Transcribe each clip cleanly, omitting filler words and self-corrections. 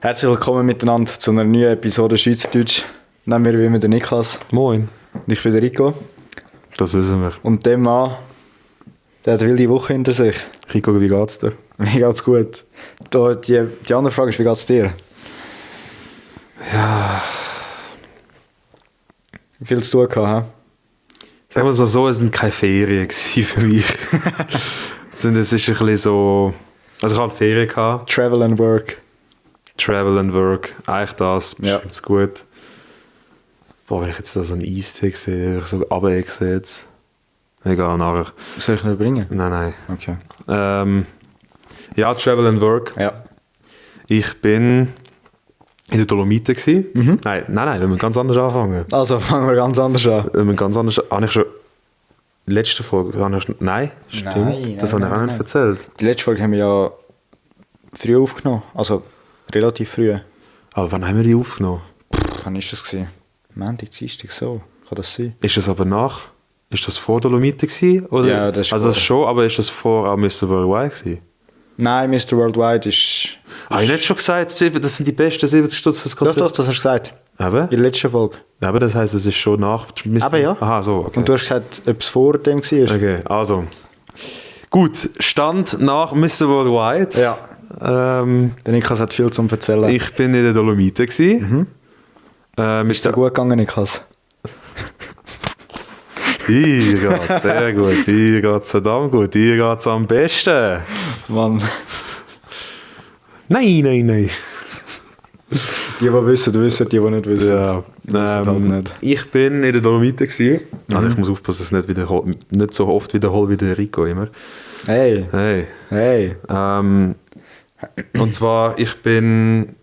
Herzlich willkommen miteinander zu einer neuen Episode Schweizerdeutsch. Nehmen wir wie immer den Niklas. Moin. Und ich bin der Rico. Das wissen wir. Und der Mann, der hat eine wilde Woche hinter sich. Rico, wie geht's dir? Mir geht's gut. Die andere Frage ist, wie geht's dir? Ja. Viel zu tun gehabt, Sagen wir es mal so, es waren keine Ferien für mich. Es ist ein bisschen so... Also ich hatte Ferien gehabt. Travel and Work. Travel and Work. Eigentlich das. Ja. Ist gut. Boah, wenn ich jetzt da so einen Eistee sehe, so Abweg sehe jetzt. Egal, nachher. Soll ich ihn bringen? Nein. Okay. Ja, Travel and Work. Ja. Ich bin in den Dolomiten gewesen. Nein, wir müssen ganz anders anfangen. Also fangen wir ganz anders an. Wir müssen ganz anders... Habe ich schon... Letzte Folge... Nein, stimmt. Nein, das habe ich auch nicht erzählt. Die letzte Folge haben wir ja früh aufgenommen. Also relativ früh. Aber wann haben wir die aufgenommen? Wann war das gewesen? Montag, Dienstag, so. Kann das sein? Ist das aber nach? Ist das vor Dolomiten gewesen? Oder? Ja, das ist also das vor. schon, aber ist das vor auch Mr. Worldwide gewesen? Nein, Mr. Worldwide ist... Habe ich nicht schon gesagt, das sind die besten 70 Stutz fürs Konzert? Doch, das hast du gesagt. Aber? In der letzten Folge. Aber das heisst, es ist schon nach Mr. Aber ja. Aha, so, okay. Und du hast gesagt, ob es vor dem war. Okay, also. Gut, Stand nach Mr. Worldwide. Ja. Der Niklas hat viel zum Erzählen. Ich bin in den Dolomiten gewesen. Ist dir gut gegangen, Niklas? Dir geht's sehr gut, dir geht's verdammt gut, dir geht's am besten. Mann. Nein. Die wissen, die nicht wissen. Ja, Wissen halt nicht. ich bin in der Dolomiten gewesen. Also ich muss aufpassen, dass ich es nicht so oft wiederhole wie der Rico immer. Hey. Und zwar, ich bin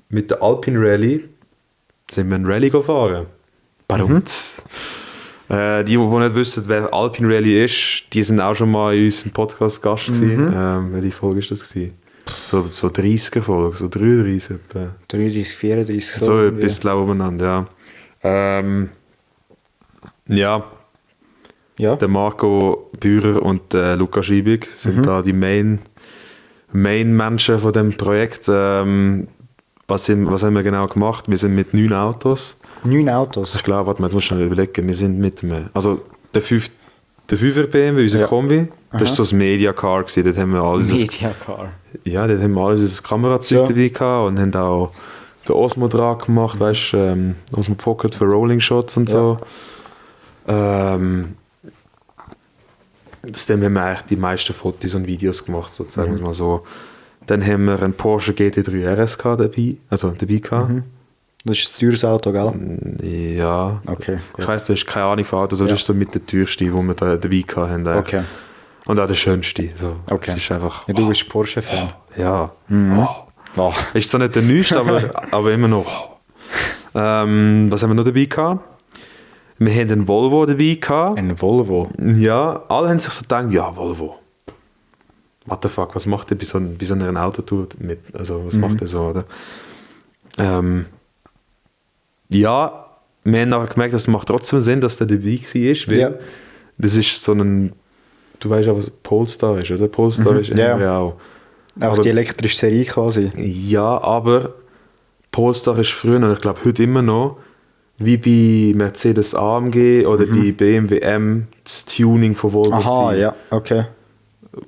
mit der Alpine Rally, sind wir eine Rallye gefahren. Badumts. Die nicht wissen, wer Alpine Rally ist, die sind auch schon mal in unserem Podcast Gast gewesen. Welche Folge ist das gewesen? So 30er Folge, so 33 etwa. 33, 34, So etwas, glaube ich, umeinander, ja. Ja. Der Marco Bührer und der Luca Schiebig sind da die Main-Menschen von dem Projekt. Was haben wir genau gemacht? Wir sind mit 9 Autos. 9 Autos? Ich glaube, jetzt muss ich schnell überlegen. Wir sind mit dem... Also der 5er BMW, unser Kombi, das war so das Media-Car gewesen. Dort haben wir alles... Media-Car. Ja, dort haben wir alles unser Kamerazeug dabei gehabt und haben auch den Osmo dran gemacht, weißt du, Osmo Pocket für Rolling Shots und so. Aus dem haben wir eigentlich die meisten Fotos und Videos gemacht, sozusagen mal so. Dann haben wir einen Porsche GT3 RS dabei gehabt. Das ist ein teures Auto, gell? Ja. Okay, gut. Ich weiss, du hast keine Ahnung von Autos, aber das ist so mit der teuerste, die wir da dabei hatten. Okay. Und auch der schönste. So. Okay. Das ist einfach... Ja, du bist Porsche-Fan. Ja. Oh. Ist zwar nicht der neueste, aber immer noch. Was haben wir noch dabei gehabt? Wir haben einen Volvo dabei gehabt. Ein Volvo? Ja, alle haben sich so gedacht, ja, Volvo. What the fuck, was macht der bei so einer Autotour mit? Also, was macht der so, oder? Ja, wir haben nachher gemerkt, es macht trotzdem Sinn, dass der dabei war, weil das ist so ein, du weißt auch, was Polestar ist, oder? Polestar ist irgendwie auch. Auch die elektrische Serie quasi. Ja, aber Polestar ist früher, und ich glaube heute immer noch, wie bei Mercedes AMG oder bei BMW M, das Tuning von Volvo. Aha, ja, okay.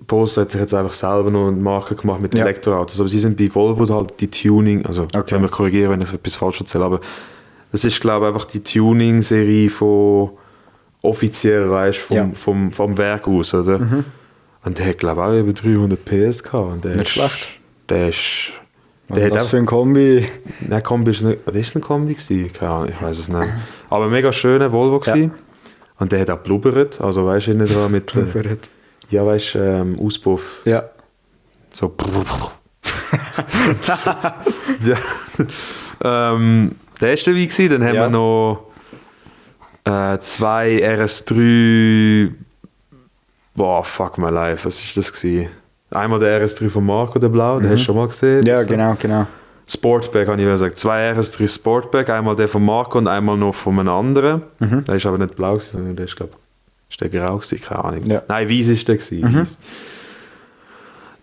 Polestar hat sich jetzt einfach selber noch eine Marke gemacht mit Elektroautos, aber sie sind bei Volvo halt die Tuning, also können wir korrigieren, wenn ich etwas falsch erzähle, aber das ist, glaube ich, einfach die Tuning-Serie von offiziell, weißt, vom Werk aus, oder? Und der hat, glaube ich, auch über 300 PS gehabt. Und der nicht schlecht. Der ist... Was für ein Kombi? Nein, Kombi ist nicht... Was ist ein Kombi gewesen? Keine Ahnung, ich weiß es nicht. Aber ein mega schöner Volvo gewesen. Und der hat auch blubbert, also weißt du, innen dran mit... Blubbert. Ja, weißt du, Auspuff. Ja. So... ja. Der ist dabei gewesen. Dann haben wir noch 2 RS3... Boah, fuck my life, was ist das gewesen? Einmal der RS3 von Marco, der Blau, den hast du schon mal gesehen. Ja, genau. Sportback, habe ich gesagt. 2 RS3 Sportback, einmal der von Marco und einmal noch von einem anderen. Der ist aber nicht blau, sondern der ist, glaube ich, grau gewesen, keine Ahnung. Ja. Nein, weiß ist der gewesen. Weiss.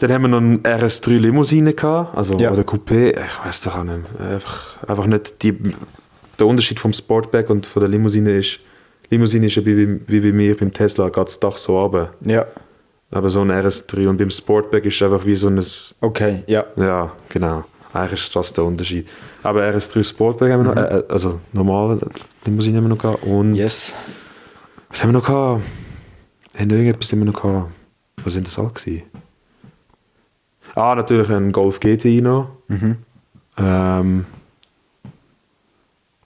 Dann haben wir noch eine RS3 Limousine gehabt, also oder Coupé, ich weiß doch auch nicht. Einfach nicht der Unterschied vom Sportback und von der Limousine ist ja wie bei mir beim Tesla, geht das Dach so runter. Ja. Aber so ein RS3 und beim Sportback ist einfach wie so ein... Okay, ja. Ja, genau. Eigentlich ist das der Unterschied. Aber RS3 Sportback haben wir noch, also normale Limousine haben wir noch gehabt. Und yes. Was haben wir noch gehabt? Irgendetwas haben wir noch gehabt. Was sind das alle gewesen? Natürlich ein Golf GTI noch.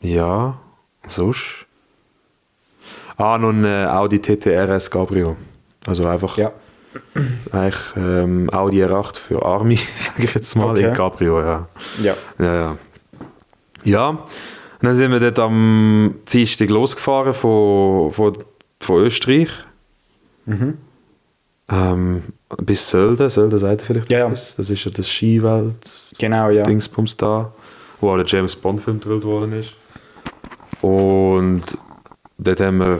Ja, sonst? Noch ein Audi TT RS Cabrio. Also einfach eigentlich Audi R8 für Army, sage ich jetzt mal, in Cabrio, Ja, und dann sind wir dort am Dienstag losgefahren von Österreich. Bis Sölden seid ihr vielleicht etwas? Das ist ja das Skiwelt-Dingsbums da, wo auch der James Bond-Film gedreht worden ist. Und dort bin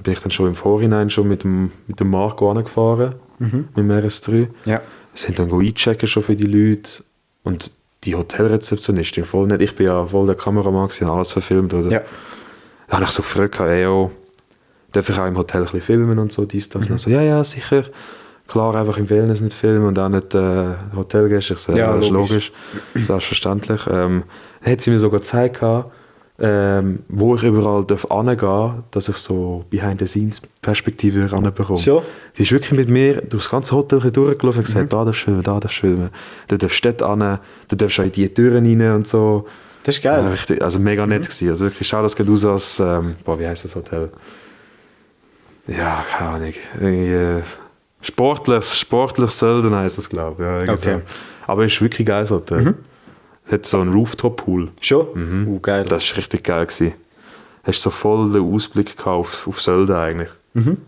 ich dann schon im Vorhinein schon mit dem Marco angefahren, mit dem RS3. Ja. Sind dann einchecken schon für die Leute. Und die Hotelrezeptionistin voll nicht. Ich bin ja voll der Kameramann gewesen, alles verfilmt, oder? Ja. Da habe ich so gefragt, darf ich auch im Hotel ein bisschen filmen und so, dies, das. Und so, ja, sicher. Klar, einfach im Wellness nicht filmen und auch nicht Hotelgäste. Ich sage, das ist logisch. Selbstverständlich. Dann hat sie mir sogar gezeigt, wo ich überall hingehen darf, dass ich so Behind-the-Scenes-Perspektive ranbekomme. So. Die ist wirklich mit mir durch das ganze Hotel durchgelaufen und gesagt, da darfst du filmen, du darfst dort hin, du darfst auch in die Türen rein und so. Das ist geil. Richtig, also mega nett gewesen. Also wirklich, schau das geht aus als, wie heisst das Hotel? Ja, keine Ahnung. Sportlich Sölden heisst das, glaube ich. Ja, okay. So. Aber es ist wirklich ein geiles Hotel. Es hat so einen Rooftop-Pool. Schon? Geil. Das war richtig geil gewesen. Hast so voll den Ausblick auf Sölden eigentlich.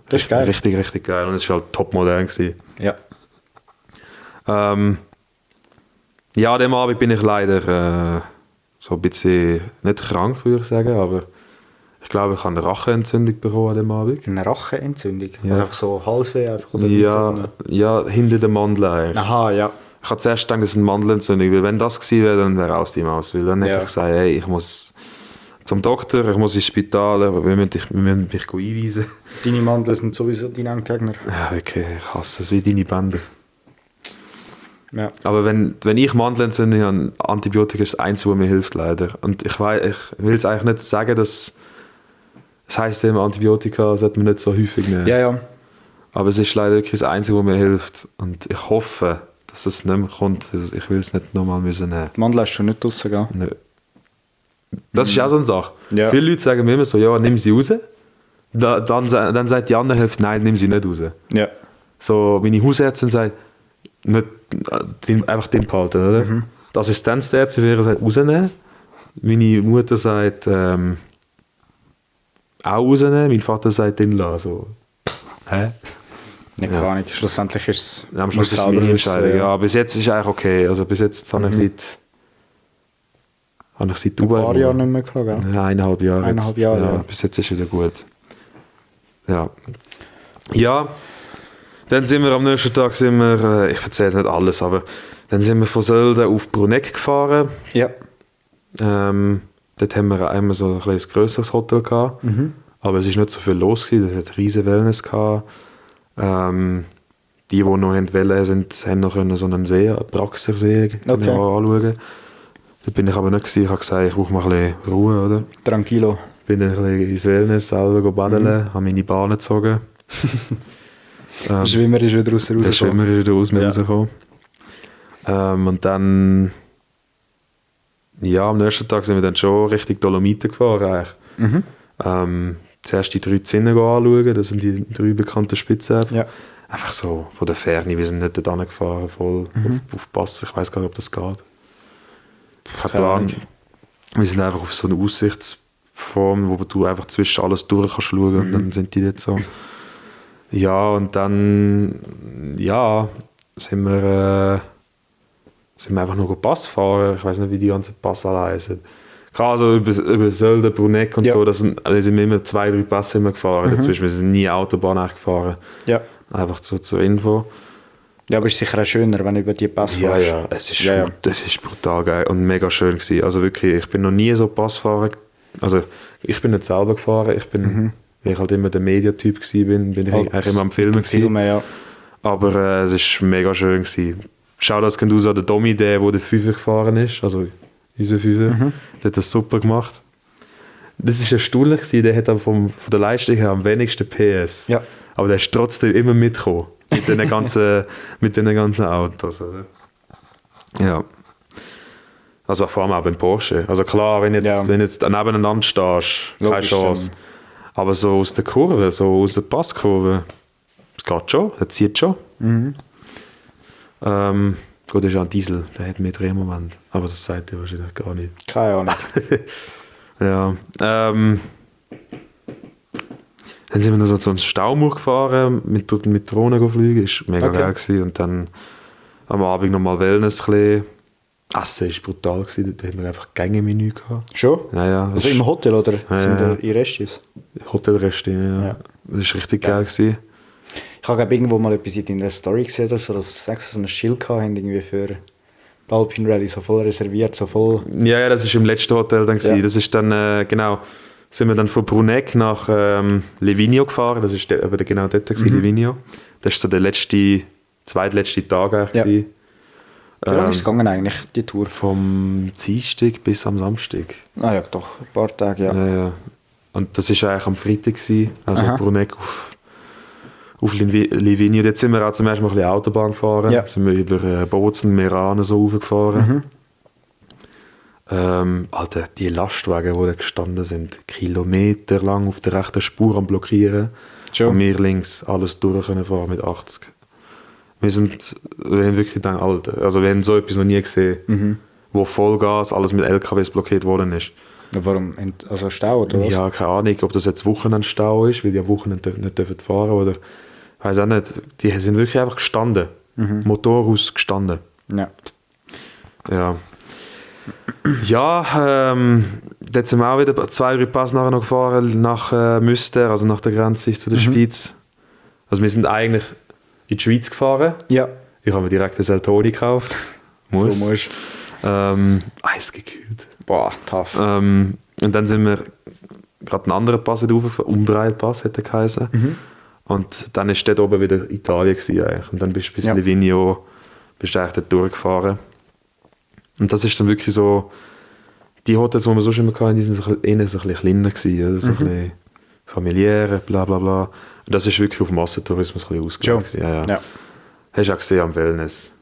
Das ist geil. Richtig, richtig geil. Und es war halt top modern gewesen. Ja. An dem Abend bin ich leider so ein bisschen, nicht krank, würde ich sagen, aber ich glaube, ich habe eine Rachenentzündung bekommen an dem Abend. Eine Rachenentzündung? Ja. Also einfach so Halsweh? Einfach, oder ja, hinter der Mandel eigentlich. Aha, ja. Ich habe zuerst gedacht, das ist eine Mandelentzündung, weil wenn das gewesen wäre, dann wäre aus dem aus. Weil dann hätte ich gesagt, hey, ich muss zum Doktor, ich muss ins Spital, wir müssen mich einweisen. Deine Mandeln sind sowieso deine Endgegner. Ja, wirklich, ich hasse es, wie deine Bänder. Ja. Aber wenn ich Mandelentzündung habe, Antibiotika ist das Einzige, was mir hilft, leider. Und ich will es eigentlich nicht sagen, dass das heisst immer, Antibiotika sollte man nicht so häufig nehmen. Ja. Aber es ist leider wirklich das Einzige, was mir hilft. Und ich hoffe, dass es nicht mehr kommt. Also ich will es nicht nochmal nehmen. Die Mandel hast du nicht draussen, gell? Nö. Das ist auch so eine Sache. Ja. Viele Leute sagen mir immer so, ja, nimm sie raus. Dann sagt die andere Hälfte, nein, nimm sie nicht raus. Ja. So, meine Hausärztin sagt, nicht, einfach den behalten, oder? Die Assistenzärztin wäre sagt, rausnehmen. Meine Mutter sagt, auch rausnehmen. Mein Vater sagt, den lassen. Hä? Nicht keine Ahnung. Schlussendlich ist es... Ja, am Schluss ist es meine Entscheidung. Ja, bis jetzt ist es eigentlich okay. Also bis jetzt habe ich seit Dubai... Ein paar Jahre nicht mehr gehabt, gell? Ja, 1,5 Jahre. 1,5 Jahre, ja. Bis jetzt ist es wieder gut. Ja. Dann sind wir am nächsten Tag, ich erzähle nicht alles, aber dann sind wir von Sölden auf Bruneck gefahren. Ja. Dort haben wir einmal so ein kleines grösseres Hotel gehabt. Aber es war nicht so viel los gewesen. Das hat riesen Wellness gehabt. Die noch wollen, haben noch so einen See, einen Praxersee anschauen. Da bin ich aber nicht gewesen. Ich habe gesagt, ich brauche mal ein bisschen Ruhe, oder? Tranquilo. Bin dann ein bisschen ins Wellness selber baden, habe meine Bahn gezogen. Der Schwimmer ist wieder rausgekommen. Der Schwimmer ist wieder rausgekommen. Und dann... Ja, am nächsten Tag sind wir dann schon Richtung Dolomiten gefahren. Zuerst die 3 Zinnen anschauen, das sind die 3 bekannten Spitzen. Ja. Einfach so von der Ferne, wir sind nicht dort angefahren, voll auf Pass. Ich weiß gar nicht, ob das geht. Kein Plan. Wir sind einfach auf so eine Aussichtsform, wo du einfach zwischen alles durch kannst schauen und dann sind die dort so. Ja, und dann sind wir einfach nur Pass fahren. Ich weiß nicht, wie die ganzen Pass alle heißen. Also über Sölden, Bruneck und so, da sind wir immer 2-3 Pässe gefahren. Dazwischen wir sind nie Autobahn gefahren. Ja. Einfach zur Info. Ja, aber es ist sicher auch schöner, wenn du über die Pass fährst. Ja, es ist, das ist brutal geil und mega schön gewesen. Also wirklich, ich bin noch nie so Pass gefahren. Also ich bin nicht selber gefahren, weil ich halt immer der Mediatyp bin ich eigentlich immer am Filmen gewesen. Ja. Aber es ist mega schön gewesen. Schau, das kennt aus an den Domi, der Fünfer gefahren ist, also unser Fünfer, der hat das super gemacht. Das ist erstaunlich gewesen, der hat dann von der Leistung her am wenigsten PS. Ja. Aber der ist trotzdem immer mitgekommen. Mit den ganzen Autos. Oder? Ja. Also vor allem auch beim Porsche. Also klar, wenn jetzt nebeneinander stehst, keine Chance. Aber so aus der Kurve, so aus der Passkurve, es geht schon, er zieht schon. Gut, das ist auch ein Diesel, der hat mehr Drehmoment. Aber das sagt er wahrscheinlich gar nicht. Keine Ahnung. Ja. Dann sind wir noch so zu einem Staumauer gefahren, mit Drohnen fliegen, das war mega geil gewesen. Und dann am Abend nochmal Wellness ein bisschen. Essen war brutal gewesen, da hatten wir einfach Gänge-Menü gehabt. Schon? Ja. Also im Hotel oder sind da in Restis? Hotelreste, ja. Das war richtig geil gewesen. Ich habe irgendwo mal etwas in deiner Story gesehen, dass sie so ein Schild hatten, irgendwie für die Alpine Rallye, so voll reserviert, so voll... Ja, das war im letzten Hotel dann gewesen. Ja. Das ist dann, sind wir dann von Bruneck nach Livigno gefahren, das war aber genau dort gewesen, Livigno. Das war so der zweitletzte Tag eigentlich. Wie lange ist es gegangen eigentlich, die Tour? Vom Dienstag bis am Samstag. Ah ja, doch, ein paar Tage, Ja. Und das war eigentlich am Freitag gewesen, also Bruneck auf Livigno. Dort sind wir auch zum ersten Mal ein bisschen Autobahn gefahren. Ja. Sind wir über Bozen, Meran so raufgefahren. Alter, die Lastwagen, die da gestanden sind, kilometerlang auf der rechten Spur am Blockieren. Schon. Und wir links alles durch können fahren mit 80. Wir haben wirklich gedacht, Alter, also wir haben so etwas noch nie gesehen, wo Vollgas alles mit LKWs blockiert worden ist. Warum? Also Stau oder was? Ja, keine Ahnung, ob das jetzt Wochenendstau ist, weil die am Wochenende nicht fahren dürfen oder ich weiß auch nicht. Die sind wirklich einfach gestanden. Motor ausgestanden. Ja. Ja. Ja, dort sind wir auch wieder 2 Pass nachher noch gefahren, nach Müster, also nach der Grenze zu der Schweiz. Also wir sind eigentlich in die Schweiz gefahren. Ja. Ich habe mir direkt ein Seltoni gekauft. Muss. So musst. Eisgekühlt. Boah, tough. Und dann sind wir gerade einen anderen Pass wieder hochgefahren, Umbreilpass hätte er geheißen. Und dann war dort oben wieder Italien gewesen, eigentlich. Und dann bist du bis Livigno, bist du eigentlich dort durchgefahren. Und das ist dann wirklich so, die Hotels, die wir sonst immer hatten, die sind so ein bisschen kleiner gewesen, also so ein bisschen familiärer, bla bla bla. Und das ist wirklich auf Massentourismus ein bisschen ausgelegt gewesen. Ja. Hast du auch gesehen am Wellness.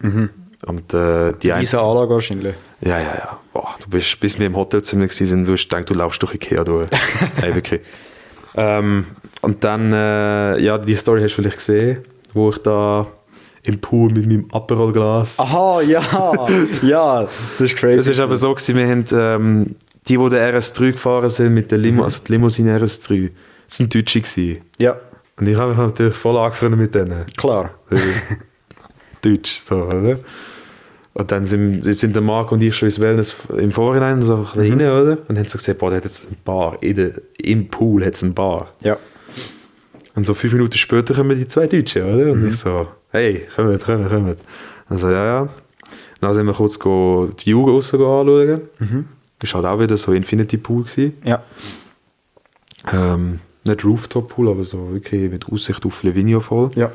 Und die Diese Anlage wahrscheinlich. Ja. Boah, bis wir im Hotelzimmer waren, du hast gedacht, du laufst durch Ikea durch. Hey, wirklich. Und dann, die Story hast du vielleicht gesehen, wo ich da im Pool mit meinem Aperol-Glas... Aha, ja, das ist crazy. Das war aber so, wir haben die den RS3 gefahren sind, mit der also die Limousine RS3, das waren Deutsche gewesen. Ja. Und ich habe mich natürlich voll angefreundet mit denen. Klar. Deutsch, so, oder? Und dann sind der Marc und ich schon ins Wellness im Vorhinein so ein bisschen rein, oder? Und haben so gesagt, boah, der hat jetzt ein Bar, im Pool hat es ein Bar. Ja. Und so 5 Minuten später kommen die 2 Deutschen, oder? Und ich so, hey, kommt. Also ja. Dann sind wir kurz die View raus anschauen. Das war halt auch wieder so Infinity Pool gewesen. Ja. Nicht Rooftop Pool, aber so wirklich mit Aussicht auf Livigno voll. Ja.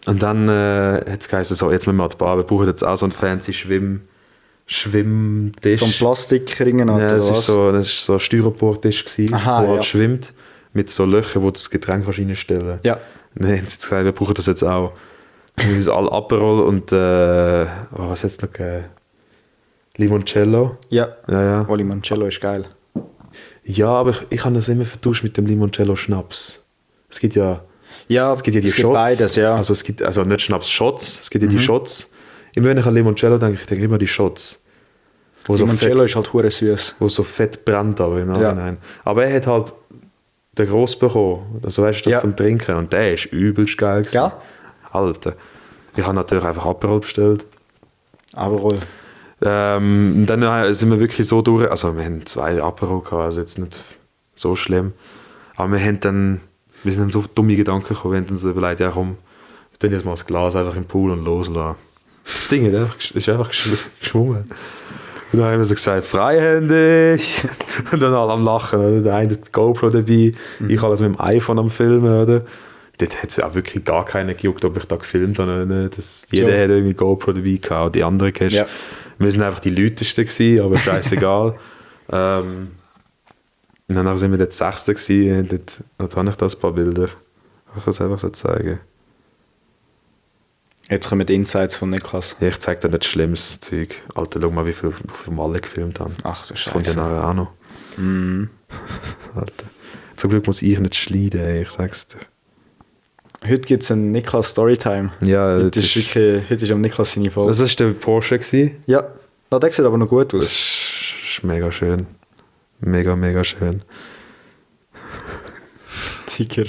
Und dann hat es geheißen, so, jetzt müssen wir an die Bar, wir brauchen jetzt auch so einen fancy Schwimmtisch. So ein Plastikring oder das was? Das war so ein Styroportisch, der halt schwimmt, mit so Löchern, wo du das Getränk reinstellen kannst. Ja. Und dann haben sie gesagt, wir brauchen das jetzt auch. Wir müssen alle Aperol und was hat es noch gegeben? Limoncello. Ja. Oh, Limoncello ist geil. Ja, aber ich habe das immer vertauscht mit dem Limoncello Schnaps. Es gibt ja die Shots. Beides, ja. Also es gibt nicht Schnaps, Shots. Es gibt ja die Shots. Immer wenn ich an Limoncello denke, ich denke immer die Shots. Limoncello ist halt hure süß. Wo so fett brennt aber im Nachhinein. Aber er hat halt den Gross bekommen. Also weißt du, das zum Trinken. Und der ist übelst geil gewesen. Ja. Alter. Ich habe natürlich einfach Aperol bestellt. Aperol. Und dann sind wir wirklich so durch. Also wir haben 2 Aperol gehabt, also jetzt nicht so schlimm. Aber wir sind dann so dumme Gedanken gekommen, wir haben uns überlegt, ja komm, Dann jetzt mal das Glas einfach im Pool und loslassen. Das Ding ist einfach geschwungen. Und dann haben wir so gesagt, freihändig. Und dann alle am Lachen, oder? Der eine hat die GoPro dabei, ich alles mit dem iPhone am Filmen, oder? Dort hat es auch wirklich gar keinen gejuckt, ob ich da gefilmt habe oder nicht. Jeder hat irgendwie GoPro dabei gehabt, auch die anderen kennst. Ja. Wir sind einfach die Lautesten gewesen, aber scheißegal. Und dann sind wir dort Sechste gewesen, und dort habe ich da ein paar Bilder. Ich kann es einfach so zeigen. Jetzt kommen die Insights von Niklas. Ja, ich zeige dir nicht schlimmes Zeug. Alter, schau mal, wie viel wir alle gefilmt haben. Ach, das kommt ja nachher auch noch. Alter. Zum Glück muss ich nicht schneiden, ey, ich sag's dir. Heute gibt es einen Niklas Storytime. Ja, heute ist am Niklas seine Folge. Das war der Porsche gewesen. Ja, der sieht aber noch gut aus. Das ist mega schön. Mega, mega schön. Tiger.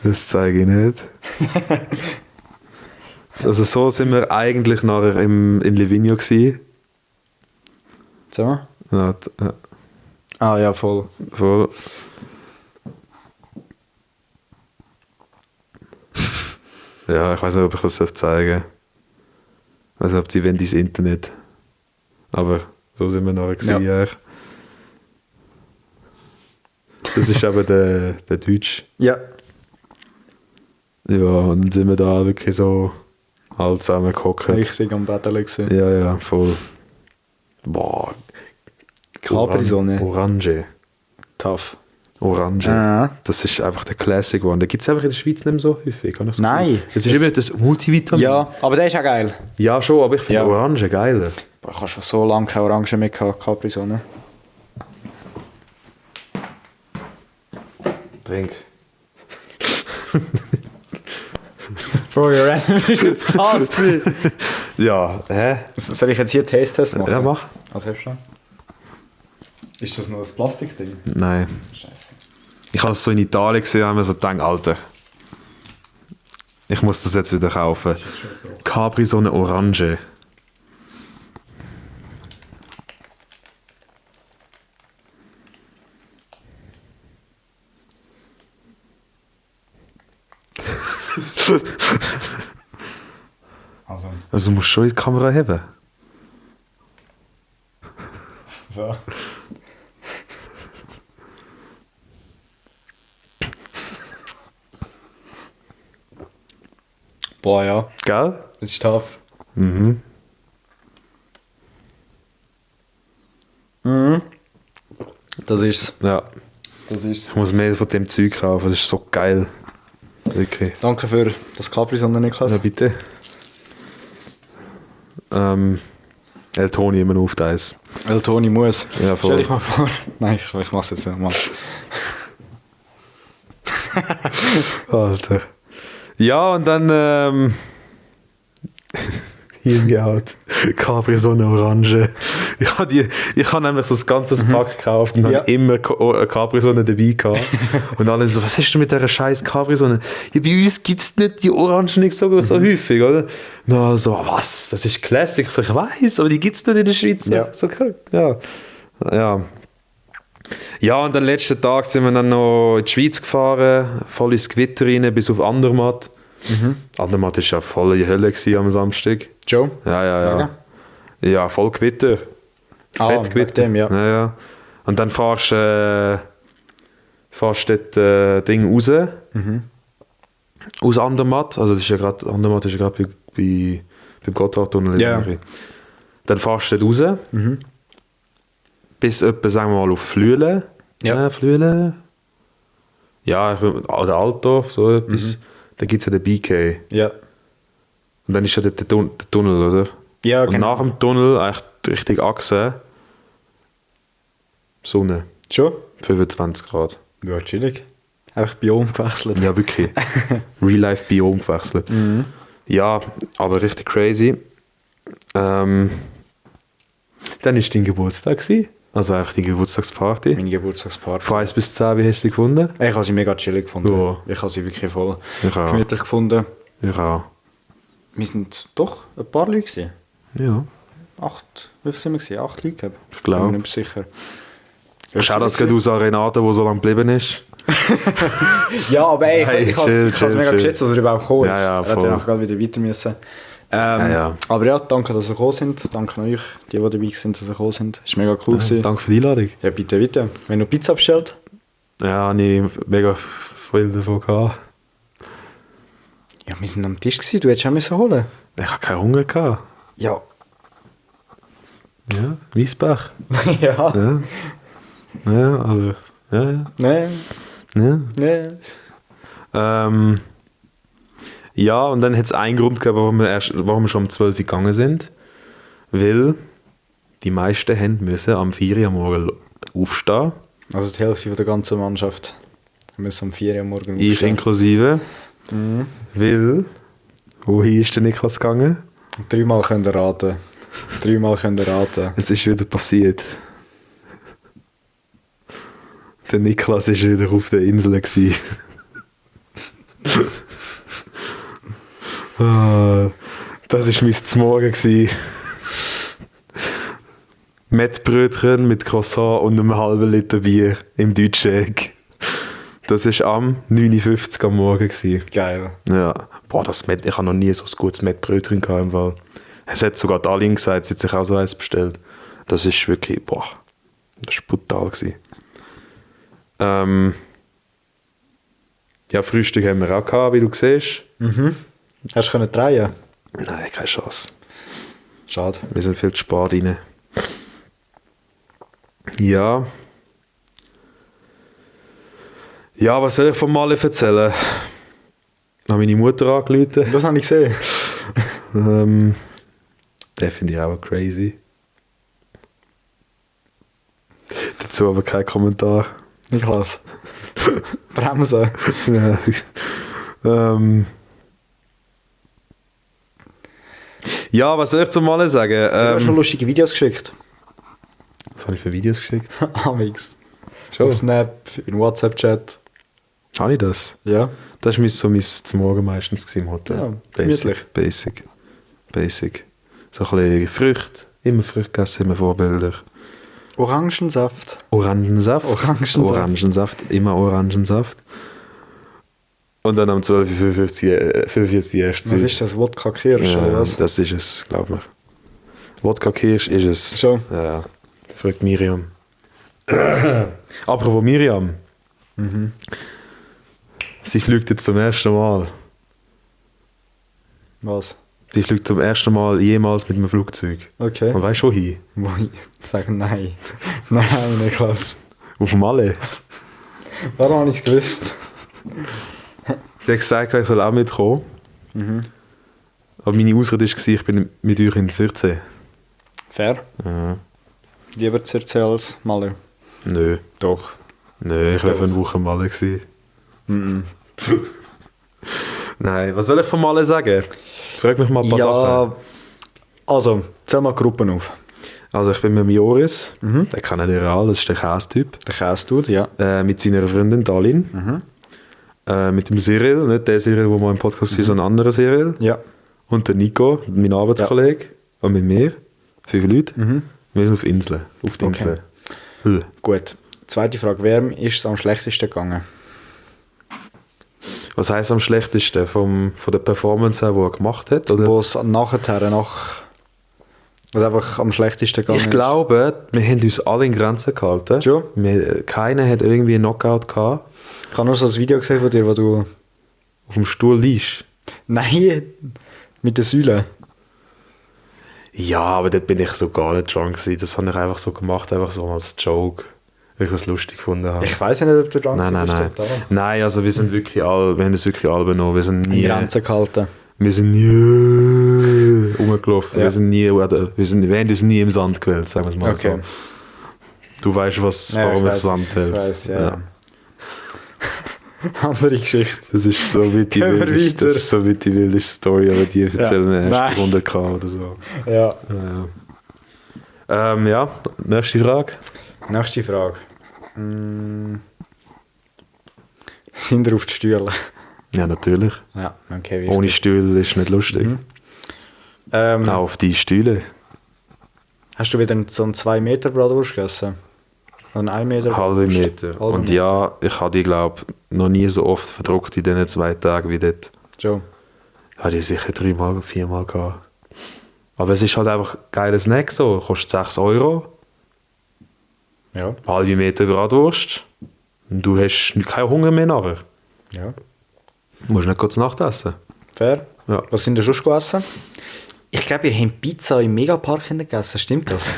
Das zeige ich nicht. Also so sind wir eigentlich nachher in Livigno gewesen. So? Ja. Ah ja, voll. Ja, ich weiß nicht, ob ich das zeigen darf. Ich weiß nicht, ob sie wollen ins Internet. Aber so sind wir nachher gewesen. Ja. Das ist aber der Deutsch. Ja. Ja, und dann sind wir da wirklich so halt zusammengehockt. Richtig am Betteln gewesen. Ja, voll. Boah. Capri-Sonne. Orange. Tough. Orange. Das ist einfach der Classic One. Den gibt es einfach in der Schweiz nicht mehr so häufig. Nein. Es ist immer das Multivitamin. Ja, aber der ist auch geil. Ja, schon, aber ich finde Orange geiler. Ich habe schon so lange keine Orange mehr gehabt, Capri-Sonne. Trink. Bro, ihr random ist jetzt das. Ja, hä? Soll ich jetzt hier einen Taste-Test machen? Ja, mach. Was hast du schon? Ist das noch ein Plastikding? Nein. Scheiße. Ich habe es so in Italien gesehen und habe mir so gedacht, Alter, ich muss das jetzt wieder kaufen. Capri-Sonne Orange. Also du musst schon in die Kamera haben. So. Boah, ja. Gell? Das ist tough. Mhm. Das ist's. Ja. Das ist's. Ich muss mehr von dem Zeug kaufen, das ist so geil. Wirklich. Danke für das Capri-Sonne, Niklas. Ja, bitte. El Toni immer auf das. El Toni muss. Ja, voll. Stell dich mal vor. Nein, ich mach's jetzt nochmal. Alter. Ja, und dann hingehaut. Capri-Sonne Orange. Ich habe nämlich so das ganze Pack gekauft und habe immer Capri-Sonne dabei gehabt. Und alle so, was hast du mit dieser scheiß Capri-Sonne? Ja, bei uns gibt es nicht die Orangen nicht so häufig, oder? Na, so, was? Das ist Classic. So, ich weiss, aber die gibt es nicht in der Schweiz. Ja. So, ja. Ja, und am letzten Tag sind wir dann noch in die Schweiz gefahren, voll ins Gewitter rein, bis auf Andermatt. Andermatt war ja voll die Hölle am Samstag. Joe? Ja. Ja, voll Gewitter. Fett Gewitter. Dem, Ja. Und dann fährst du dort Ding raus. Aus Andermatt. Also das ist ja grad, Andermatt ist ja gerade beim Gotthardtunnel. Ja. Dann fährst du dort raus. Bis etwa, sagen wir mal, auf Flüelen. Ja. Flüelen. Ja, oder Altdorf, so etwas. Dann gibt es ja den BK. Ja. Und dann ist ja der Tunnel, oder? Ja, und nach dem Tunnel, eigentlich Richtung Achse, Sonne. Schon? 25 Grad. Ja, chillig. Einfach Biom gewechselt. Ja, wirklich. Real-Life-Biom gewechselt. Ja, aber richtig crazy. Dann war dein Geburtstag gewesen. Also eigentlich die Geburtstagsparty. Meine Geburtstagsparty. Von 1 bis 10, wie hast du sie gefunden? Ich habe sie mega chillig gefunden. Ja. Ich habe sie wirklich voll Ich auch. gemütlich gefunden. Ich auch. Wir sind doch ein paar Leute gewesen. Ja. 8, wie viel sind wir gewesen? 8 Leute gehabt. Ich glaube. Bin mir nicht sicher. Schau das gerade aus an Renate, die so lange geblieben ist. Ja, aber ey, Hey, ich habe es mega geschätzt, dass er überhaupt gekommen ist. Ja, Er hätte voll. auch gerade wieder weiter müssen. Ja. Aber ja, danke, dass ihr gekommen sind. Danke an euch, die dabei sind, dass ihr gekommen sind. Es war mega cool. Gewesen. Danke für die Einladung. Ja, bitte. Wenn du Pizza bestellt. Ja, habe ich mega viel davon gehabt. Ja, wir sind am Tisch gewesen, du hättest auch müssen holen. Ich hatte keinen Hunger gehabt. Ja. Ja, Weissbach. Ja. Ja. Ja, aber... Ja. Nee. Ja, und dann hat es einen Grund gegeben, warum wir schon um 12 Uhr gegangen sind. Weil die meisten haben müssen am 4 Uhr am Morgen aufstehen. Also die Hälfte von der ganzen Mannschaft. Wir müssen um 4 Uhr morgen Ich aufstehen. inklusive. Weil... Wohin ist der Niklas gegangen? 3-mal könnt ihr raten. 3-mal könnt ihr raten. Es ist wieder passiert. Der Niklas war wieder auf der Insel gewesen. Das war mein Zmorgen gewesen. Mettbrötchen mit Croissant und einem halben Liter Bier im deutschen Egg. Das war am 9.50 Uhr am Morgen gewesen. Geil. Ja. Boah, ich habe noch nie so ein gutes Mettbrötchen gehabt im Fall. Es hat sogar Darlene gesagt, sie hat sich auch so eins bestellt. Das ist wirklich, boah, das war brutal gewesen. Ja, Frühstück haben wir auch gehabt, wie du siehst. Hast du können drehen? Nein, keine Chance. Schade. Wir sind viel zu spät rein. Ja. Ja, was soll ich von Male erzählen? Ich habe meine Mutter angerufen. Das habe ich gesehen. Den finde ich auch crazy. Dazu aber kein Kommentar. Niklas. Bremsen. Ja, was soll ich zum Malen sagen? Du hast schon lustige Videos geschickt. Was habe ich für Videos geschickt? Amix. Schon? Auf Snap, in WhatsApp-Chat. Habe ich das? Ja. Das war so mein zum Morgen meistens im Hotel. Ja, Basic. So ein bisschen Früchte. Immer Früchte gegessen, immer Vorbilder. Orangensaft. Orangensaft. Immer Orangensaft. Und dann um 12.45 Uhr erst. Was ist das? Wodka Kirsch oder was? Das ist es, glaub mir. Wodka Kirsch ist es. Schon? Ja. Fragt Miriam. Apropos Miriam. Sie fliegt jetzt zum ersten Mal. Was? Sie fliegt zum ersten Mal jemals mit einem Flugzeug. Okay. Und weißt du wohin? Sagen nein. Nein, Niklas. Auf Malle. Warum habe ich es gewusst? Sie hat gesagt, ich soll auch mitkommen. Aber meine Ausrede war, ich bin mit euch in Südsee. Fair. Ja. Lieber Zirze als Malle. Nö. Doch. Nö, ich wäre für eine Woche Malle gewesen. Nein, was soll ich von Malle sagen? Frag mich mal ein paar Sachen. Also, zähl mal Gruppen auf. Also ich bin mit dem Joris, den kennen ihr alle, das ist der Käse-Typ. Der Käse-Dude, ja. Mit seiner Freundin Darlene. Mit dem Cyril, nicht der Cyril, der mal im Podcast ist, sondern ein anderer Cyril. Ja. Und der Nico, mein Arbeitskollege. Und mit mir. 5 Leute. Wir sind auf Inseln. Auf die Okay. Inseln. Gut. Zweite Frage. Wem ist es am schlechtesten gegangen? Was heisst am schlechtesten? Von der Performance her, die er gemacht hat? Oder? Wo es nachher, was einfach am schlechtesten gegangen ist? Ich glaube, wir haben uns alle in Grenzen gehalten. Schon? Keiner hat irgendwie einen Knockout gehabt. Ich habe nur so ein Video gesehen von dir, wo du... Auf dem Stuhl liegst. Nein, mit der Säule. Ja, aber dort bin ich so gar nicht drunk gewesen. Das habe ich einfach so gemacht, einfach so als Joke. Weil ich das lustig gefunden habe. Ich weiss ja nicht, ob du drunk Nein. bist. Nein, also wir sind wirklich alle, wir haben das wirklich alle benommen. Wir sind nie... In Grenzen gehalten. Wir sind nie rumgelaufen. Ja. Wir haben uns nie im Sand gewählt, sagen wir es mal Okay. so. Du weißt, warum ich Sand wählt. Ich weiss, ja. Andere Geschichte. Das ist so wie die Gehen wir wildeste, weiter. das ist so wie die wildeste Story, aber die erzählen in der Nein. ersten Runde gehabt oder so. Ja. Ja, nächste Frage. Nächste Frage. Sind wir auf die Stühle? Ja, natürlich. Ja, okay. Ohne Stühle ist nicht lustig. Auch auf die Stühle. Hast du wieder so einen 2 Meter Bratwurst gegessen? Ein 1 Meter? Halbe Meter. Und ja, ich habe die, glaube ich, noch nie so oft verdruckt in diesen 2 Tagen wie dort. Schon. Ich habe die sicher 3-mal, 4-mal gehabt. Aber es ist halt einfach ein geiler Snack so. Kostet 6 €. Ja. Halbe Meter Bratwurst. Und du hast keinen Hunger mehr nachher. Ja. Du musst nicht kurz Nacht essen. Fair. Ja. Was sind ihr schon gegessen? Ich glaube, ihr habt Pizza im Megapark gegessen. Stimmt das?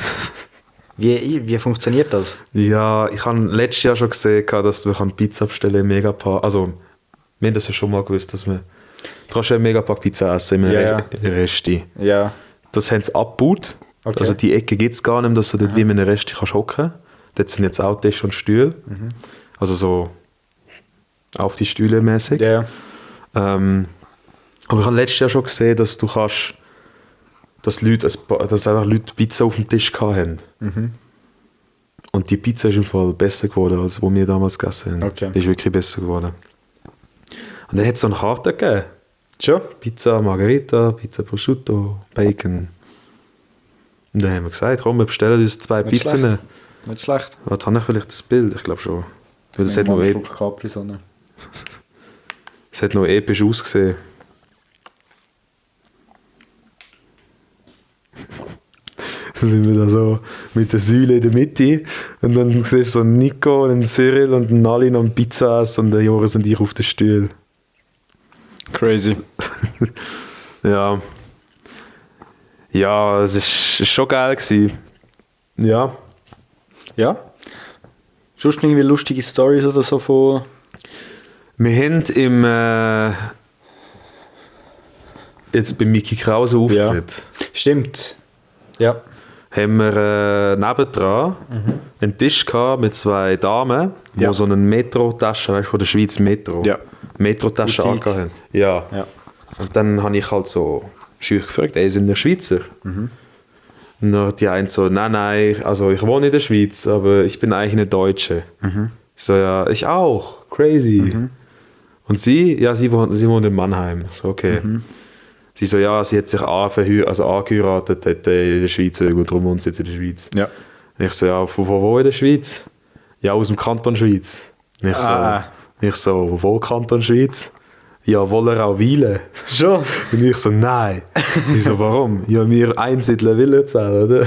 Wie funktioniert das? Ja, ich habe letztes Jahr schon gesehen, dass wir Pizza bestellen im Megapark. Also, wir haben das ja schon mal gewusst, dass wir... Du kannst ja im Megapark Pizza essen, im Resti. Ja. Das haben sie abgebaut. Okay. Also die Ecke gibt es gar nicht mehr, dass du dort wie in einem Resti kannst hocken. Dort sind jetzt auch Tische und Stühle. Also so auf die Stühle mäßig. Ja. Aber ich habe letztes Jahr schon gesehen, dass du kannst, dass einfach Leute Pizza auf dem Tisch hatten. Und die Pizza ist im Fall besser geworden, als wo wir damals gegessen haben. Okay. Die ist wirklich besser geworden. Und dann hat es so eine Karte gegeben. Schon? Pizza Margherita, Pizza Prosciutto, Bacon. Und dann haben wir gesagt, komm, wir bestellen uns 2 Nicht Pizzen. schlecht. Nicht schlecht. Was habe ich vielleicht das Bild? Ich glaube schon. Weil das hat noch, Capri-Sonne. es hat noch episch ausgesehen. Dann sind wir da so mit der Säule in der Mitte und dann siehst du so einen Nico und einen Cyril und einen Nalin am Pizza essen und der Joris und ich auf den Stuhl. Crazy. Ja. Ja, es ist schon geil gewesen. Ja. Ja. Sonst irgendwie lustige Stories oder so von... Wir haben jetzt bei Mickey Krause Auftritt. Stimmt. Ja. Haben wir nebendran einen Tisch gehabt mit 2 Damen, die so eine Metro-Tasche, weißt du, von der Schweiz Metro. Ja. Metro-Tasche Boutique. angehabt haben. Ja. Ja. Und dann habe ich halt so schüch gefragt, sind ihr Schweizer? Und dann die eine so, nein, also ich wohne in der Schweiz, aber ich bin eigentlich eine Deutsche. Ich so, ja, ich auch, crazy. Und sie? Ja, sie wohnt in Mannheim. So, okay. Sie so, ja, sie hat sich angeheiratet hat in der Schweiz, gut, darum wohnt sie jetzt in der Schweiz. Ja. Und ich so, ja, von wo in der Schweiz? Ja, aus dem Kanton Schweiz. Und ich so, wo Kanton Schweiz? Ja, Wollerau-Wielen. Schon? Und ich so, nein. Ich so, warum? Ja, wir einsiedeln Willenzell, oder?